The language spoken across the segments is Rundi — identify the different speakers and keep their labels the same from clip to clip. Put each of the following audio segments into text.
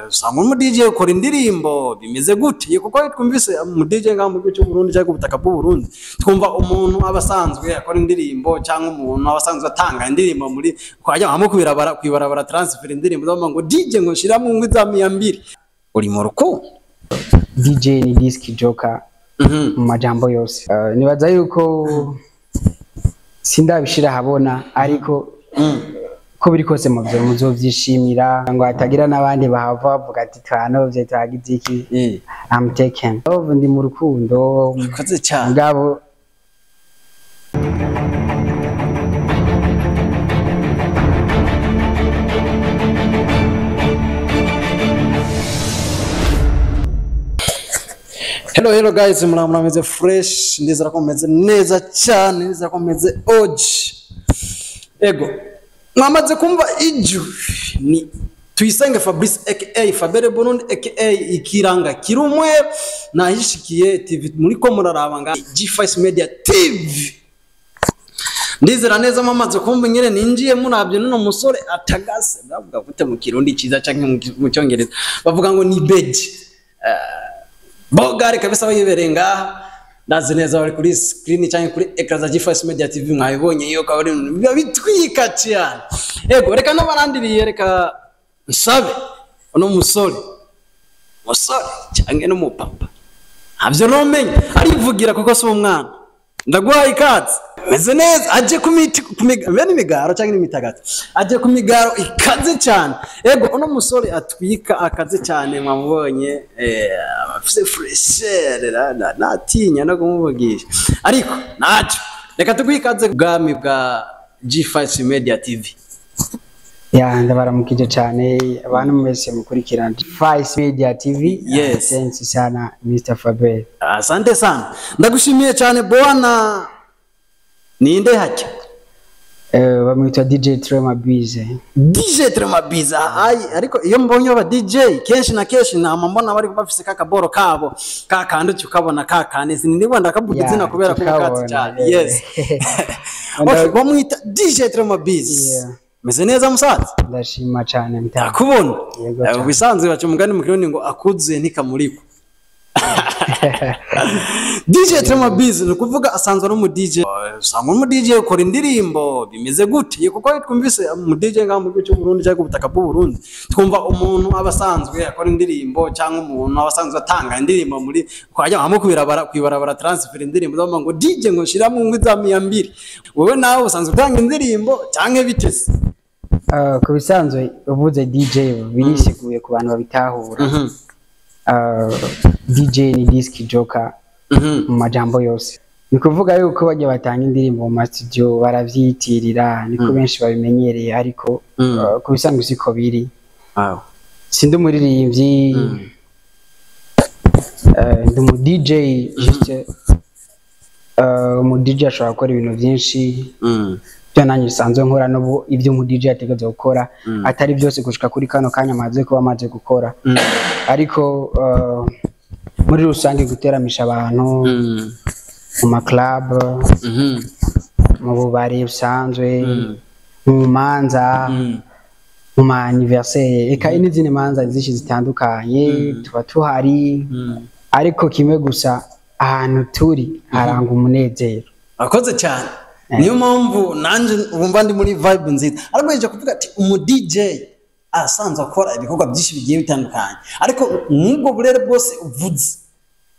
Speaker 1: Usanga umu DJ ukora indirimbo bimeze gute? Kuko twumvise umu DJ ngaha mu gihugu cy'u Burundi cyangwa ku butaka bw'u Burundi, twumva umuntu aba asanzwe akora indirimbo cyangwa umuntu aba asanzwe atanga indirimbo muri kwajya hamwe kwirabara kwibarabara transfer indirimbo bavuga ngo DJ ngo shiramo ngwi za 200. Uri mu rukundo?
Speaker 2: DJ ni disc joker mu majambo yose. Nibaza yuko sindabishira habona, ariko ko biri kose muvyo muzovyishimira, ngo hatagira n'abandi bahava bavuga ati twanovye twagize iki. I'm taken. Love, ndi mu rukundo.
Speaker 1: Urakoze cyane.
Speaker 2: Mugabo
Speaker 1: Hello hello guys, murameze fresh, ndizera ko mumeze neza cyane, ndizera ko mumeze OG. Ego, mwamaze kumva ijwi ni Tuyisenge Fabrice aka Fabere Burundi aka Ikiranga Kirumwe nahishikiye TV muri ko muraraba nga G5 Media TV. Ndizera neza mwamaze kumva nyene ninjiye murabye nuno musore atagase, ndavuga gute mu Kirundi ciza canke mu Cyongereza bavuga ngo ni beji. Bogare kabisa bayibereye ngaha, ndazi neza bari kuri screen cyangwa kuri ecran za G5 Media TV, mwabibonye iyo kabari biba bitwika cyane. Ego, reka n'abarandiriye, reka nsabe uno musore cyangwa no mupapa ntabyo nomenya arivugira kuko si umwana. Ndaguhaye ikaze, meze neza, aje ku miti bene imigaro cyangwa imitagati, aje ku migaro ikaze cyane. Ego, uno musore atwika akaze cyane, mwamubonye afise fresher, natinya no kumuvugisha, ariko ntacyo. Reka tuguhe ikaze bwami bwa G5 Media TV.
Speaker 2: Ya, ndabaramukije cyane abantu mwese mukurikirana G5 Media TV.
Speaker 1: Yes.
Speaker 2: Thanks sana Mr. Faber.
Speaker 1: Asante sana, ndagushimiye cyane bwana. Ninde hake?
Speaker 2: Bamwita DJ Trema Bize.
Speaker 1: DJ Trema Bize. Ai, ariko iyo mbonye aba DJ kenshi na kenshi nama mbona bari bafise kakaboro kabo kakandi ukabona kakane sinibwo ndakavuga izina kubera ko katsi cyane. Yes. Okay, bamwita DJ Trema Bize.
Speaker 2: Yeah.
Speaker 1: Meze neza musaza?
Speaker 2: Ndashima cyane mtaka.
Speaker 1: Akubona. Ubisanzwe baca umugani mu Kirundi ngo akuze ntikamuriko. DJ Trema Bize ni kuvuga asanzwe ari umu DJ. Usanga umu DJ ukora indirimbo bimeze gute? Kuko twumvise umu DJ ngaha mu gihugu cy'u Burundi cyangwa ku butaka bw'u Burundi, twumva umuntu aba asanzwe akora indirimbo cyangwa umuntu aba asanzwe atanga indirimbo muri kwajya hamwe kwirabara kwibarabara transfer indirimbo bavuga ngo DJ ngo shiramo ngwi za 200. Wewe nawe usanzwe utanga indirimbo cyangwa bitese?
Speaker 2: Ku bisanzwe uvuze DJ birisiguye ku bantu babitahura. DJ ni disc joker mu majambo yose. Ni kuvuga yuko bajya batanga indirimbo mu studio baravyitirira, niko benshi babimenyereye, ariko ku bisanzwe siko biri. Sindi umuririmbyi, ndi umu DJ juste. Umu DJ ashobora gukora ibintu byinshi byo nanjye nsanzwe nkora, n'ubu ibyo umu DJ ategerezwa gukora atari byose gushika kuri kano kanya amaze kuba amaze gukora, ariko muri rusange guteramisha abantu mu ma club, mu bubari busanzwe, mu manza, mu ma anniversaire, eka n'izindi manza nyinshi zitandukanye tuba tuhari, ariko kimwe gusa ahantu turi haranga umunezero.
Speaker 1: Akoze cyane. Niyo mpamvu nanje wumva ndi muri vibe nziza. Ariko yaje kuvuga ati umu DJ asanzwe akora ibikorwa byinshi bigiye bitandukanye, ariko mwubwo burere bwose uvuze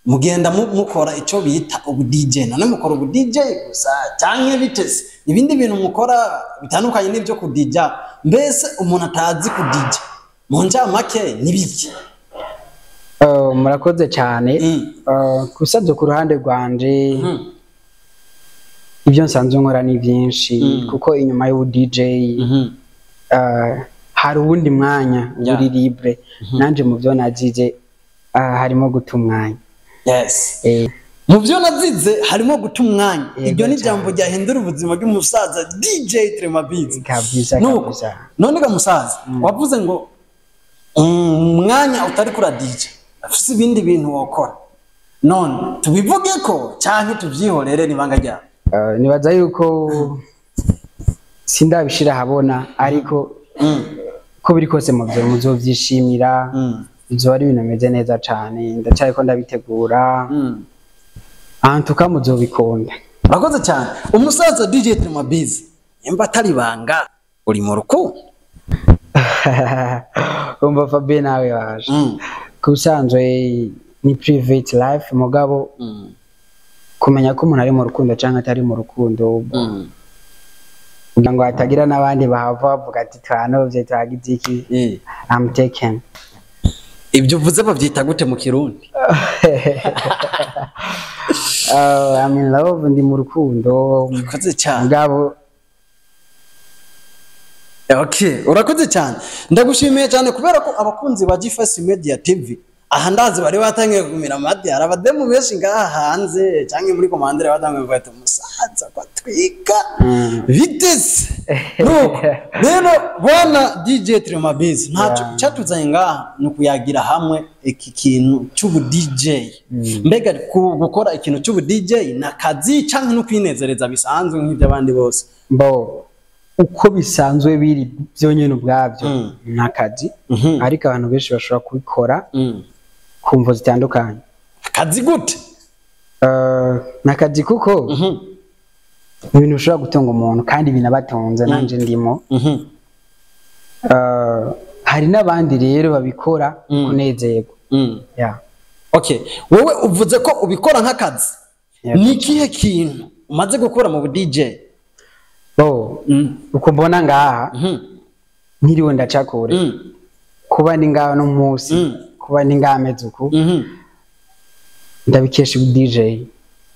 Speaker 1: mugenda mukora icyo bita ubu DJ. None mukora ubu DJ gusa cyangwa bitese ibindi bintu mukora bitandukanye n'ibyo ku DJ? Mbese umuntu atazi ku DJ mu njamake nibiki?
Speaker 2: Murakoze cyane. Kusanzwe ku ruhande rwanje ibyo nsanzwe nkora ni byinshi, kuko inyuma y'ubu DJ hari uwundi mwanya uri libre. Nanje mu byo nazize harimo guta umwanya.
Speaker 1: Yes. Mu byo nazize harimo guta umwanya. Ibyo ni jambo ryahindura ubuzima bw'umusaza DJ Trema Bize.
Speaker 2: Kabisa kabisa.
Speaker 1: None ga musaza, wavuze ngo umwanya utari kura DJ afise ibindi bintu wakora. None tubivuge ko canke tuvyihorere nibanga ryawe?
Speaker 2: Nibaza yuko sindabishira habona, ariko Ko biri kose muvyo muzovyishimira. Bizoba ari ibintu bimeze neza cane, ndacariko ndabitegura. Antuka muzobikunda.
Speaker 1: Urakoze cyane, umusaza DJ Tremabizi. Nimba atari ibanga, uri mu rukundo?
Speaker 2: Umva Fabien, nawe waje ku bisanzwe ni private life, mugabo kumenya ko umuntu ari mu rukundo canke atari mu rukundo, kugira ngo hatagira n'abandi bahava bavuga ati twanovye, twagize iki. I'm taken.
Speaker 1: Ibyo uvuze babyita gute mu Kirundi?
Speaker 2: I'm in love, ndi mu rukundo.
Speaker 1: Urakoze cyane.
Speaker 2: Mugabo
Speaker 1: Okay, urakoze cyane, ndagushimiye cyane, kubera ko abakunzi ba Gfasi Media TV aha ndazi bari batangiye kumira amati. Hari abademu benshi ngaha hanze cyangwa muri commentaire batangiye kuvuga ati: "Umusaza ko atwika, biteze?" Nuko rero, bwana DJ Tremabizi, ntacyo cyatuzanye ngaha ni ukuyagira hamwe iki kintu cy'ubu DJ. Mbega gukora ikintu cy'ubu DJ ni akazi cyangwa no kwinezereza bisanzwe nk'iby'abandi bose?
Speaker 2: Bo, uko bisanzwe biri byonyine ubwabyo ni akazi, ariko abantu benshi bashobora kubikora ku mvo zitandukanye.
Speaker 1: Akazi gute?
Speaker 2: Ni akazi kuko ni ibintu bishobora gutunga umuntu kandi binabatunze, nanjye ndimo. Hari n'abandi rero babikora kunezerwa. Yeah.
Speaker 1: Okay, wowe uvuze ko ubikora nk'akazi.
Speaker 2: Yego.
Speaker 1: Ni ikihe kintu umaze gukora mu bu DJ?
Speaker 2: Bo, uko mbona ngaha, nkiriwe ndacakure, kuba ndi ngaha no munsi, kuba ndi ngaha ameze uku, ndabikesha ubu DJ.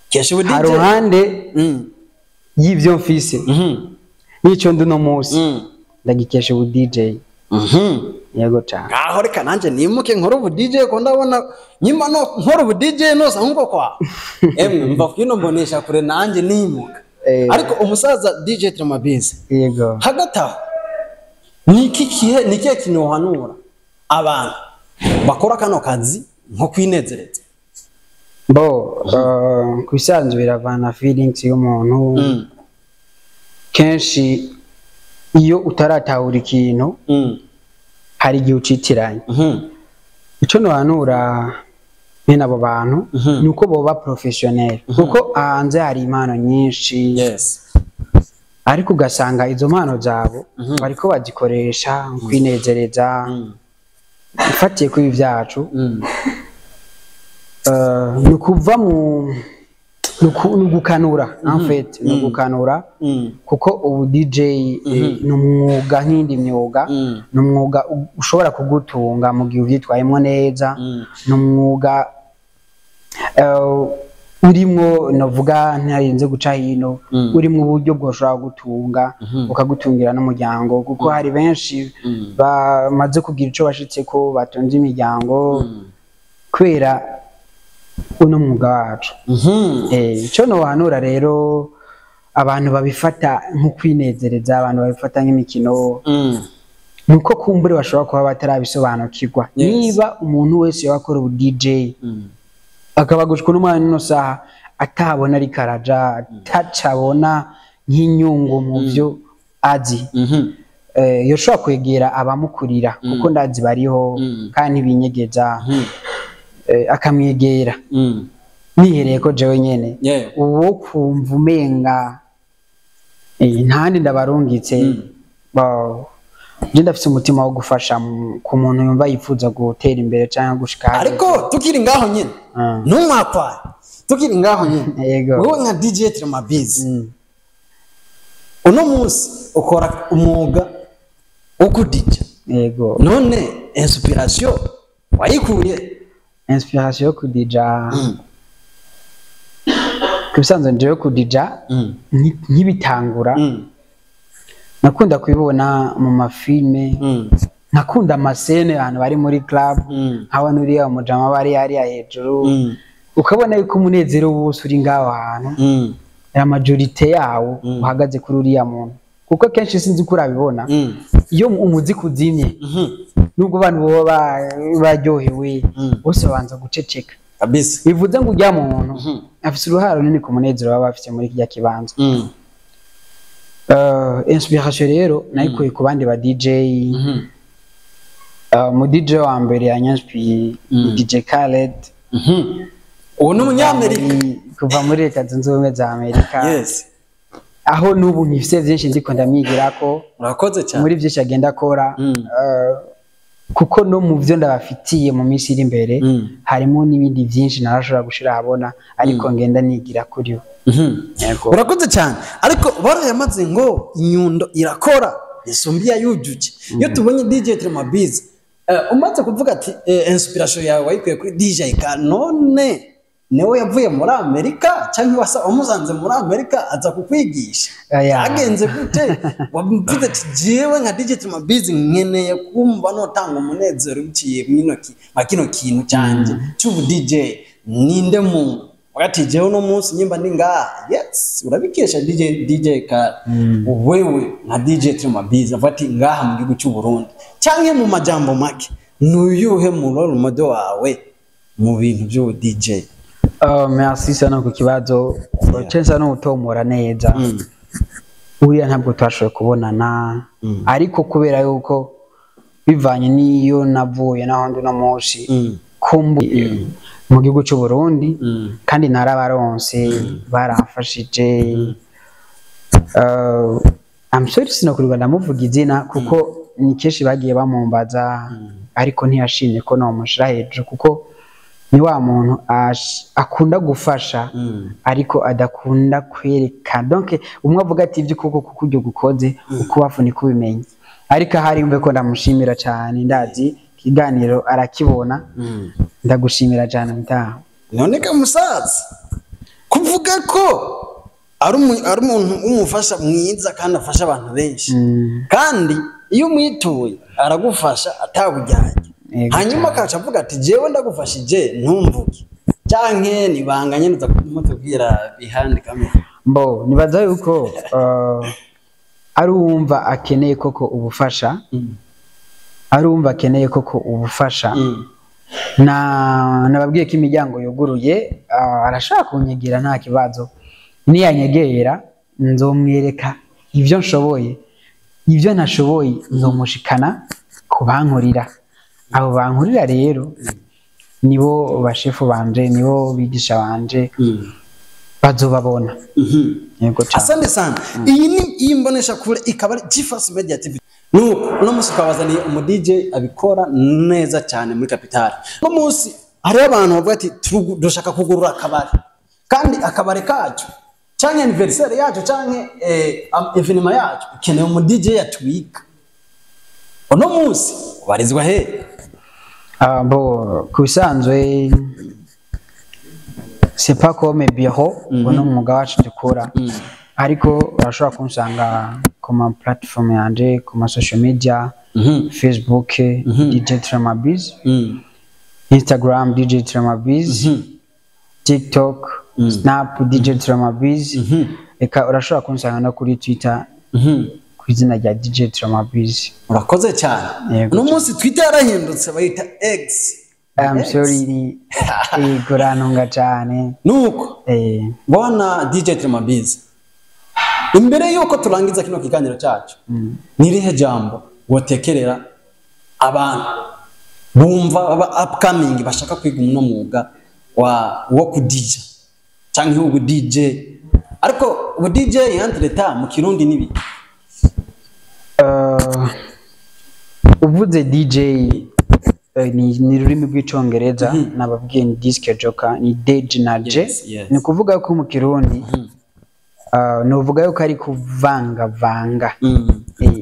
Speaker 1: Kesha ubu DJ.
Speaker 2: Hari ruhande y'ivyo mfise n'icyo ndi uno munsi, ndagikesha ubu DJ. Yego cane.
Speaker 1: Ngaho reka nanjye nimuke nkore ubu DJ, ko ndabona nyuma no nkora ubu DJ nosa nkuko kwa emwe mva kwino mbonesha kure, nanjye nimuka. Ariko umusaza DJ Tremabizi,
Speaker 2: Yego.
Speaker 1: hagati aho ni iki kihe, ni ikihe kintu uhanura abantu bakora kano kazi nko kwinezereza?
Speaker 2: Bo, ku bisanzwe biravana feelings y'umuntu. Kenshi iyo utaratahura ikintu, hari igihe ucitiranya. Ico nohanura mwene abo bantu ni uko boba professionnel, kuko hanze hari impano nyinshi, ariko ugasanga izo mpano zabo bariko bazikoresha mu kwinezereza. Ifatiye kuri ibi byacu, ni ukuva mu ni ugukanura, en fait ni ugukanura, kuko ubu DJ ni umwuga nk'indi myuga. Ni umwuga ushobora kugutunga mu gihe uvyitwayemwo neza. Ni umwuga urimwo, novuga ntarinze guca hino, urimwo uburyo bwoshobora gutunga, ukagutungira n'umuryango, kuko hari benshi bamaze kugira ico bashitseko, batunze imiryango kubera uno mwuga wacu. Ico nohanura rero abantu babifata nko kwinezereza, abantu babifata nk'imikino, nuko kumbure bashobora kuba batarabisobanukirwa. Niba umuntu wese yoba akora ubu DJ, akaba gushika n'umwanya n'ino saha atabona ariko araja, atacabona nk'inyungu mu byo azi, yoshobora kwegera abamukurira, kuko ndazi bariho kandi ntibinyegeza, akamwegera. Nihereye ko jewe nyene, uwo kumva umenga ntandi ndabarungitse. Bo, je ndafise umutima wo gufasha ku muntu yumva yifuza gutera imbere canke gushika hageze.
Speaker 1: Ariko tukiri ngaho nyine, ntumwakwaye, tukiri ngaho nyine,
Speaker 2: Yego.
Speaker 1: wowe nka DJ Tremabizi, uno munsi ukora umwuga wo kudija.
Speaker 2: Yego.
Speaker 1: None inspiration wayikuye?
Speaker 2: Inspiration yo kudija, ku bisanzwe jewe kudija nkibitangura, nakunda kubibona mu mafilme, nkakunda amascènes ahantu bari muri club, nkabona uriya umujama bari hariya hejuru, ukabona yuko umunezero wose uri ngaho hantu, la majorité yawo uhagaze kuri uriya muntu, kuko kenshi sinzi ko urabibona, iyo umuziki uzimye, nubwo abantu baba baryohewe, bose babanza guceceka. Bivuze ngo ujya muntu afise uruhare runini ku munezero baba bafise muri kirya kibanza. Inspiration rero nayikuye ku bandi ba DJ. Mu DJ wa mbere yanyanspiye ni DJ Khaled.
Speaker 1: Uwo ni umunyamerika.
Speaker 2: Kuva muri Leta Zunze Ubumwe za Amerika, aho n'ubu nkifise vyinshi ndiko ndamwigirako.
Speaker 1: Urakoze cyane.
Speaker 2: Muri vyinshi agenda akora, kuko no mu vyo ndabafitiye mu minsi iri imbere, harimo n'ibindi vyinshi narashobora gushira ahabona, ariko ngenda nigira kuri we. Yego.
Speaker 1: Urakoze cyane, ariko barayamaze ngo inyundo irakora isumbiya yujuje. Iyo tubonye DJ Tremabiz, umaze kuvuga ati inspiration yawe wayikuye kuri DJ ka none niwe yavuye muri Amerika cyangwa wasa wamusanze muri Amerika aza kukwigisha?
Speaker 2: Oya.
Speaker 1: Agenze gute wavuze ati jewe nka DJ Tremabiz nkeneye kumva notanga umunezero biciye mwino mwa kino kintu cyanjye cy'ubu DJ? Ninde mu wakati jewe uno munsi nyimba ndi ngaha, yes, urabikesha DJ ka wewe nka DJ Tremabiz avuga ati ngaha mu gihugu cy'u Burundi, canke mu majambo make, nuyuhe mu role model wawe mu bintu by'ubu DJ?
Speaker 2: Merci sana ku kibazo. Censa no utomora neza. Uriya ntabwo twashoboye kubonana, ariko kubera yuko bivanye n'iyo navuye naho ndi uno munsi, kumbu mu gihugu cy'u Burundi, kandi narabaronse, baramfashije. I'm sorry, sinokurirwa ndamuvuga izina kuko ni kenshi bagiye bamumbaza, ariko ntiyashimye ko nomushira hejuru, kuko ni wa muntu akunda gufasha ariko adakunda kwerekana. Donc umwe avuga ati ibyo kuko kuko ibyo gukoze ukubafu niko ubimenya. Ariko ahari yumve ko ndamushimira cyane, ndazi ikiganiro arakibona. Ndagushimira cyane mutaha.
Speaker 1: None ka musaza, kuvuga ko ari umuntu w'umufasha mwiza kandi afasha abantu benshi, kandi iyo umwituye aragufasha atabujyanye, hanyuma akaca avuga ati jewe ndagufashije ntumvuge, canke nibanga nyene uza kumutubwira behind camera?
Speaker 2: Mbo nibaza yuko ari uwumva akeneye koko ubufasha, ari uwumva akeneye koko ubufasha, na nababwiye ko imiryango yuguruye, arashaka kunyegera nta kibazo. Niyanyegera nzomwereka ibyo nshoboye, ibyo ntashoboye nzomushikana ku bankurira. Abo bankurira rero nibo bashefu banje, nibo bigisha banje, bazobabona. Yego cyane.
Speaker 1: Asante sana. Iyi ni iyi mbonesha kure, ikaba ari GFast Media TV. Nuko uno munsi twabazaniye umu DJ abikora neza cyane muri capital. Uno munsi hariho abantu bavuga ati dushaka kugurura akabari, kandi akabari kacu canke anniversaire yacu canke événement yacu ikeneye umu DJ yatwika. Uno munsi ubarizwa he?
Speaker 2: Ah, bo ku bisanzwe c'est pas comme bureau, ngo ni umwuga wacu dukora, ariko urashobora kunsanga ku ma platform yanje, ku ma social media: Facebook DJ Tremabiz, Instagram DJ Tremabiz, TikTok, Snap DJ Tremabiz. Reka urashobora kunsanga no kuri Twitter ku izina rya DJ Tremabiz.
Speaker 1: Urakoze cyane.
Speaker 2: Yego.
Speaker 1: Uno munsi Twitter yarahindutse, bayita X.
Speaker 2: I'm
Speaker 1: X.
Speaker 2: sorry, ni igurantunga cyane.
Speaker 1: Nuko bwana DJ Tremabiz, imbere yuko turangiza kino kiganiro cyacu, ni irihe jambo wotekerera abantu bumva baba upcoming bashaka kwiga uno mwuga wo kudija canke ubu DJ? Ariko ubu DJ entre temps mu Kirundi nibi?
Speaker 2: Uvuze DJ, ni rurimi rw'icongereza, nababwiye ni disc jockey, ni DJ na J. Ni kuvuga ko mu Kirundi novuga yuko ari kuvangavanga.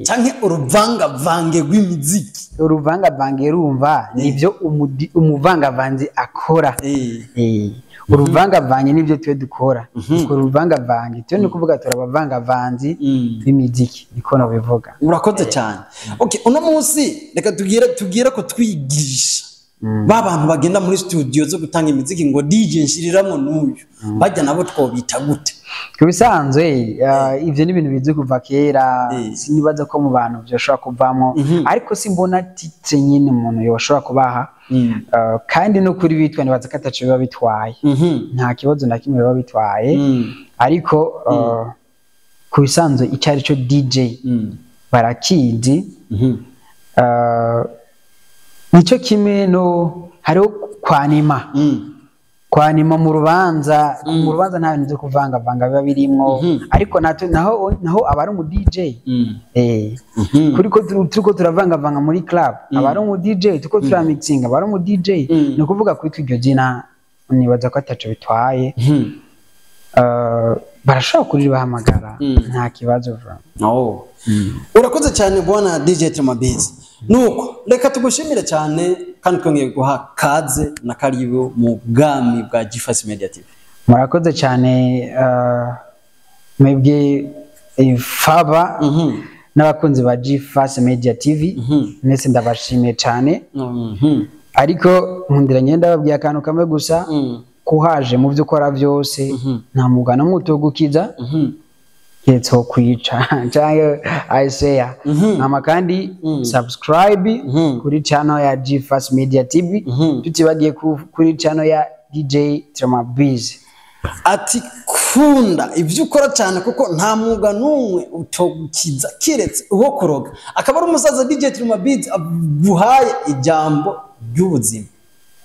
Speaker 1: Canke uruvangavange rw'imiziki.
Speaker 2: Uruvangavange, rumva nivyo umuvangavanzi akora. Uruvangavange nivyo twe dukora. Dukora uruvangavange twe, ni kuvuga turabavangavanzi b'imiziki, niko nabivuga.
Speaker 1: Urakoze cyane. Okay, uno munsi reka tugire ko twigisha ba bantu bagenda muri studio zo gutanga imiziki ngo DJ nshiriramwo n'uyu, bajya nabo twobita gute?
Speaker 2: Ku bisanzwe ivyo ni ibintu bizwi kuva kera. Sinibaza ko mu bantu vyoshobora kuvamwo, ariko simbona titre nyine umuntu yoshobora kubaha. Kandi no kuri bitwa nibaza ko ataco biba bitwaye, nta kibazo na kimwe biba bitwaye. Ariko ku bisanzwe icyo ari cyo DJ barakizi. Nico kimwe no hariho kwanima. Kwanima mu rubanza, mu rubanza nta bintu byo kuvangavanga biba birimwo, ariko naho aba ari umu DJ. Kuri ko turiko turavangavanga muri club, aba ari umu DJ, turiko turamixinga, aba ari umu DJ. Ni ukuvuga kwitwa iryo zina nibaza ko ataco bitwaye. Barashobora kuribahamagara, nta kibazo vraiment.
Speaker 1: Oh. Urakoze cyane, bwana DJ Tremabizi. Nuko reka tugushimire cyane kandi twongeye guha kaze na karibu mu bwami bwa Gfast Media TV.
Speaker 2: Murakoze cyane, mwebwe Faba n'abakunzi ba Gfast Media TV mwese, ndabashimiye cyane. Ariko nkundira ngenda babwiye akantu kamwe gusa: kuhaje mu byo ukora byose, nta mwuga n'umwe utogukiza keretse wo kwica cyangwa ayiseya. Hama kandi subscribe kuri channel ya Gfast Media TV, tutibagiye kuri channel ya DJ Tremabiz.
Speaker 1: Ati kunda ibyo ukora cyane, kuko nta mwuga n'umwe utogukiza keretse uwo kuroga. Akaba ari umusaza DJ Tremabiz aguhaye ijambo ry'ubuzima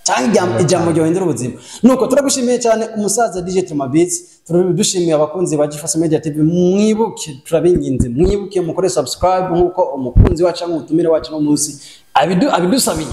Speaker 1: cyangwa ijambo ryohindura ubuzima. Nuko turagushimiye cyane, umusaza DJ Tremabiz. Dushimiye abakunzi ba Gfast Media TV. Mwibuke, turabinginze, mwibuke mukore subscribe nkuko umukunzi wacu cyangwa umutumire wacu no munsi abidusabiye.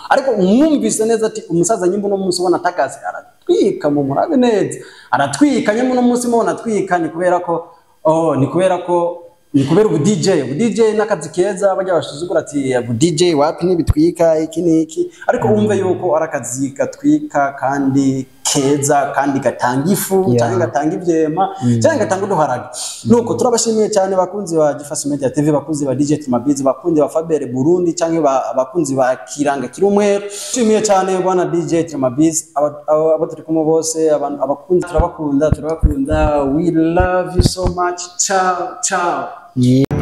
Speaker 1: Ariko mwumvise neza ati umusaza nyimbo no munsi ubona atakaze aratwika, mu murabe neza aratwika. Nyimbo no munsi mubona atwika ni kubera ko, oh, ni kubera ko ni kubera ubu DJ. Ubu DJ n'akazi keza. Bajya basuzugura ati ubu DJ wapi, nibitwika iki niki, ariko wumve yuko ari akazi gatwika kandi keza kandi gatanga ifu cyangwa gatanga ivyema cyangwa gatanga uduharage. Nuko turabashimiye cyane, bakunzi ba Gfast Media TV, bakunzi ba DJ Tumabizi, bakunzi ba Faber Burundi cyangwa abakunzi ba Kiranga Kirumweru. Tushimiye cyane bwana DJ Tumabizi, abo turi kumwe bose, abantu abakunzi, turabakunda, turabakunda. We love you so much. Ciao ciao.
Speaker 2: Yeah.